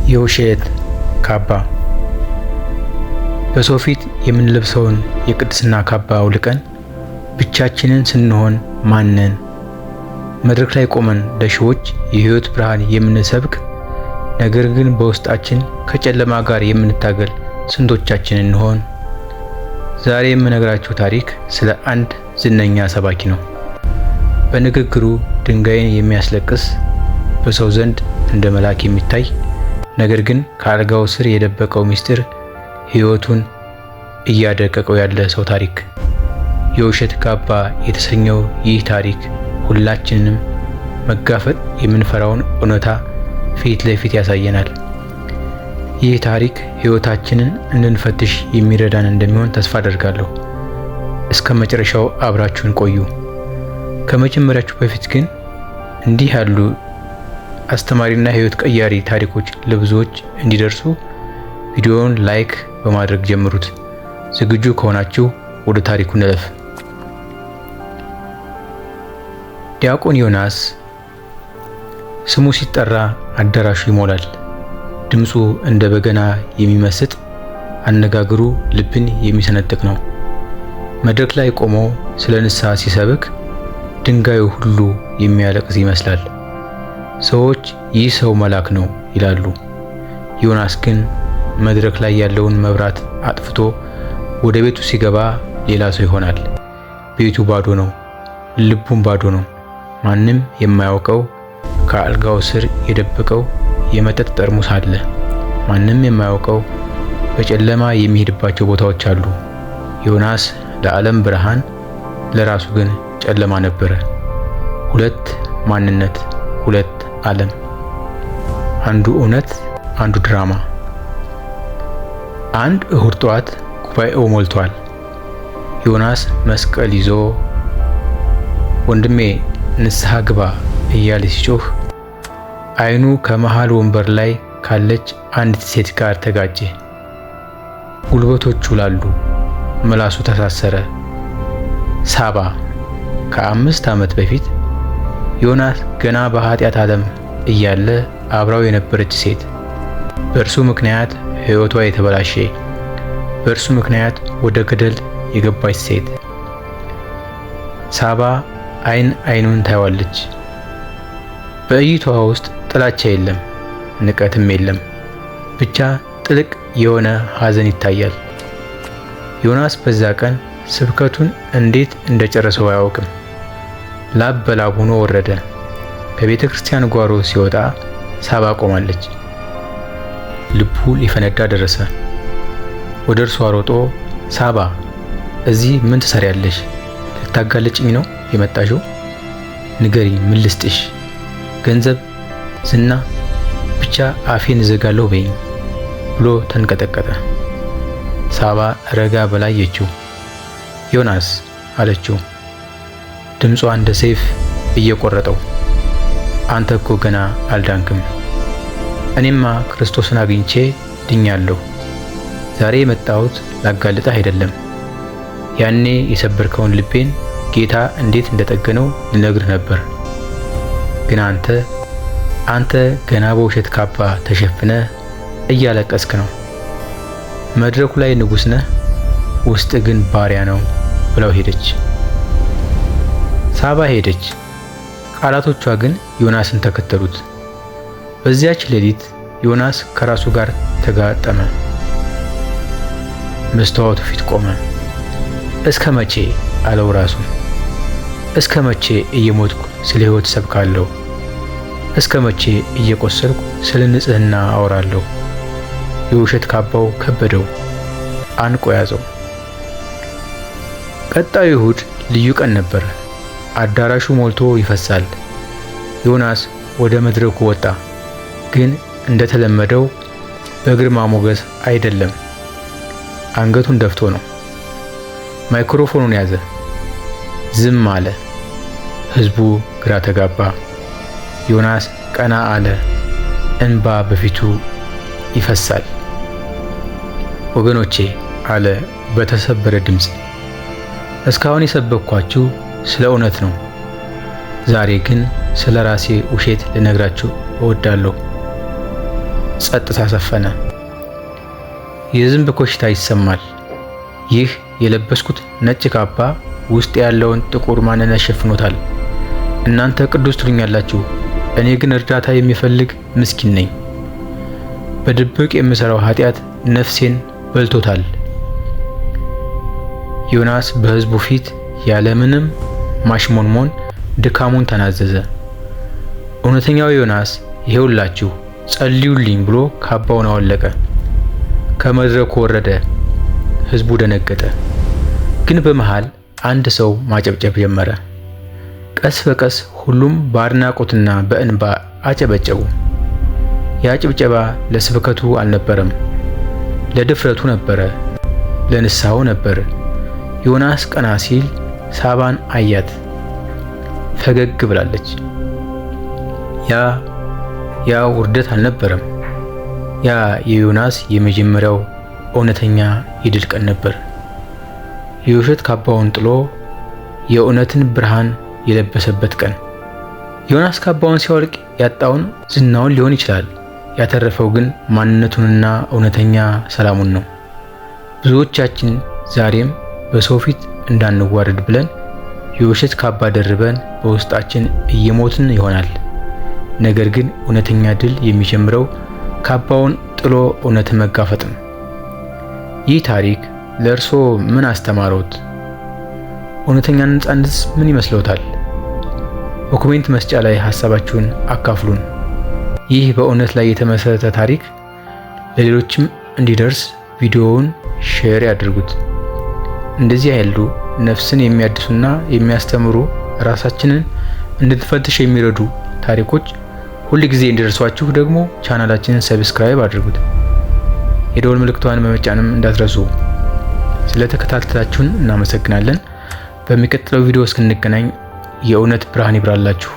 የውሸት ካባ። በሰው ፊት የምንለብሰውን የቅድስና ካባ አውልቀን ብቻችንን ስንሆን ማን ነን? መድረክ ላይ ቆመን ለሺዎች የሕይወት ብርሃን የምንሰብክ፣ ነገር ግን በውስጣችን ከጨለማ ጋር የምንታገል ስንቶቻችን እንሆን? ዛሬ የምነግራችሁ ታሪክ ስለ አንድ ዝነኛ ሰባኪ ነው። በንግግሩ ድንጋይን የሚያስለቅስ፣ በሰው ዘንድ እንደ መልአክ የሚታይ፣ ነገር ግን ከአልጋው ስር የደበቀው ምስጢር ሕይወቱን እያደቀቀው ያለ ሰው ታሪክ። የውሸት ካባ የተሰኘው ይህ ታሪክ ሁላችንንም መጋፈጥ የምንፈራውን እውነታ ፊት ለፊት ያሳየናል። ይህ ታሪክ ሕይወታችንን እንድንፈትሽ የሚረዳን እንደሚሆን ተስፋ አደርጋለሁ። እስከ መጨረሻው አብራችሁን ቆዩ። ከመጀመሪያችሁ በፊት ግን እንዲህ ያሉ አስተማሪና ሕይወት ቀያሪ ታሪኮች ለብዙዎች እንዲደርሱ ቪዲዮውን like በማድረግ ጀምሩት። ዝግጁ ከሆናችሁ ወደ ታሪኩ እንለፍ። ዲያቆን ዮናስ ስሙ ሲጠራ አዳራሹ ይሞላል። ድምፁ እንደ በገና የሚመስጥ፣ አነጋገሩ ልብን የሚሰነጥቅ ነው። መድረክ ላይ ቆሞ ስለ ንስሐ ሲሰብክ ድንጋዩ ሁሉ የሚያለቅስ ይመስላል። ሰዎች ይህ ሰው መልአክ ነው ይላሉ። ዮናስ ግን መድረክ ላይ ያለውን መብራት አጥፍቶ ወደ ቤቱ ሲገባ ሌላ ሰው ይሆናል። ቤቱ ባዶ ነው፣ ልቡም ባዶ ነው። ማንም የማያውቀው ከአልጋው ስር የደበቀው የመጠጥ ጠርሙስ አለ። ማንም የማያውቀው በጨለማ የሚሄድባቸው ቦታዎች አሉ። ዮናስ ለዓለም ብርሃን፣ ለራሱ ግን ጨለማ ነበረ። ሁለት ማንነት፣ ሁለት ዓለም፣ አንዱ እውነት፣ አንዱ ድራማ። አንድ እሁድ ጠዋት ጉባኤው ሞልቷል። ዮናስ መስቀል ይዞ ወንድሜ ንስሐ ግባ እያለ ሲጮህ አይኑ ከመሃል ወንበር ላይ ካለች አንዲት ሴት ጋር ተጋጨ። ጉልበቶቹ ላሉ፣ ምላሱ ተሳሰረ። ሳባ። ከ5 ዓመት በፊት ዮናስ ገና በኃጢአት ዓለም እያለ አብራው የነበረች ሴት፣ በእርሱ ምክንያት ሕይወቷ የተበላሸ፣ በእርሱ ምክንያት ወደ ገደል የገባች ሴት። ሳባ አይን አይኑን ታየዋለች። በእይታዋ ውስጥ ጥላቻ የለም፣ ንቀትም የለም። ብቻ ጥልቅ የሆነ ሐዘን ይታያል። ዮናስ በዛ ቀን ስብከቱን እንዴት እንደጨረሰው አያውቅም። ላብ በላብ ሆኖ ወረደ። ከቤተ ክርስቲያን ጓሮ ሲወጣ ሳባ ቆማለች። ልቡ ሊፈነዳ ደረሰ። ወደ እርሷ ሮጦ ሳባ፣ እዚህ ምን ትሰሪያለሽ? ልታጋልጭኝ ነው የመጣሽው? ንገሪ፣ ምን ልስጥሽ? ገንዘብ፣ ዝና፣ ብቻ አፌን እዘጋለሁ በይኝ ብሎ ተንቀጠቀጠ። ሳባ ረጋ ብላ አየችው። ዮናስ አለችው፣ ድምጿ እንደ ሰይፍ እየቆረጠው። አንተ እኮ ገና አልዳንክም። እኔማ ክርስቶስን አግኝቼ ድኛለሁ። ዛሬ የመጣሁት ላጋልጥህ አይደለም። ያኔ የሰበርከውን ልቤን ጌታ እንዴት እንደጠገነው ልነግርህ ነበር። ግን አንተ ገና በውሸት ካባ ተሸፍነህ እያለቀስክ ነው። መድረኩ ላይ ንጉሥ ነህ፣ ውስጥ ግን ባሪያ ነው ብላው ሄደች። ሳባ ሄደች። ቃላቶቿ ግን ዮናስን ተከተሉት። በዚያች ሌሊት ዮናስ ከራሱ ጋር ተጋጠመ። መስተዋቱ ፊት ቆመ። እስከ መቼ አለው ራሱን። እስከ መቼ እየሞትኩ ስለ ሕይወት ሰብካለሁ? እስከ መቼ እየቆሰልኩ ስለ ንጽሕና አወራለሁ? የውሸት ካባው ከበደው፣ አንቆ ያዘው። ቀጣዩ እሁድ ልዩ ቀን ነበር። አዳራሹ ሞልቶ ይፈሳል። ዮናስ ወደ መድረኩ ወጣ፣ ግን እንደተለመደው በግርማ ሞገስ አይደለም። አንገቱን ደፍቶ ነው። ማይክሮፎኑን ያዘ። ዝም አለ። ህዝቡ ግራ ተጋባ። ዮናስ ቀና አለ። እንባ በፊቱ ይፈሳል። ወገኖቼ አለ በተሰበረ ድምፅ፣ እስካሁን የሰበኳችሁ ስለ እውነት ነው። ዛሬ ግን ስለ ራሴ ውሸት ልነግራችሁ እወዳለሁ። ጸጥታ ሰፈነ። የዝንብ ኮሽታ ይሰማል። ይህ የለበስኩት ነጭ ካባ ውስጥ ያለውን ጥቁር ማንነት ሸፍኖታል። እናንተ ቅዱስ ትሉኛላችሁ፣ እኔ ግን እርዳታ የሚፈልግ ምስኪን ነኝ። በድብቅ የምሰራው ኃጢአት ነፍሴን በልቶታል። ዮናስ በሕዝቡ ፊት ያለምንም ማሽሞንሞን ድካሙን ተናዘዘ። እውነተኛው ዮናስ ይሄውላችሁ ጸልዩልኝ ብሎ ካባውን አወለቀ። ከመድረኩ ወረደ። ሕዝቡ ደነገጠ። ግን በመሃል አንድ ሰው ማጨብጨብ ጀመረ። ቀስ በቀስ ሁሉም በአድናቆትና በእንባ አጨበጨቡ። ያ ጭብጨባ ለስብከቱ አልነበረም፣ ለድፍረቱ ነበረ፣ ለንስሐው ነበር። ዮናስ ቀና ሲል ሳባን አያት። ፈገግ ብላለች። ያ ያ ውርደት አልነበረም። ያ የዮናስ የመጀመሪያው እውነተኛ የድል ቀን ነበር። የውሸት ካባውን ጥሎ የእውነትን ብርሃን የለበሰበት ቀን። ዮናስ ካባውን ሲያወልቅ ያጣውን ዝናውን ሊሆን ይችላል። ያተረፈው ግን ማንነቱንና እውነተኛ ሰላሙን ነው። ብዙዎቻችን ዛሬም በሰው ፊት እንዳንዋረድ ብለን የውሸት ካባ ደርበን በውስጣችን እየሞትን ይሆናል። ነገር ግን እውነተኛ ድል የሚጀምረው ካባውን ጥሎ እውነትን መጋፈጥ ነው። ይህ ታሪክ ለእርስዎ ምን አስተማረዎት? እውነተኛ ነፃነትስ ምን ይመስልዎታል? በ comment መስጫ ላይ ሀሳባችሁን አካፍሉን። ይህ በእውነት ላይ የተመሰረተ ታሪክ ለሌሎችም እንዲደርስ ቪዲዮውን share ያድርጉት። እንደዚህ ያሉ ነፍስን የሚያድሱና የሚያስተምሩ፣ ራሳችንን እንድንፈትሽ የሚረዱ ታሪኮች ሁል ጊዜ እንዲደርሷችሁ ደግሞ ቻናላችንን subscribe አድርጉት። የደወል ምልክቷን በመጫንም እንዳትረሱ። ስለተከታተላችሁን እናመሰግናለን። በሚቀጥለው ቪዲዮ እስክንገናኝ የእውነት ብርሃን ይብራላችሁ።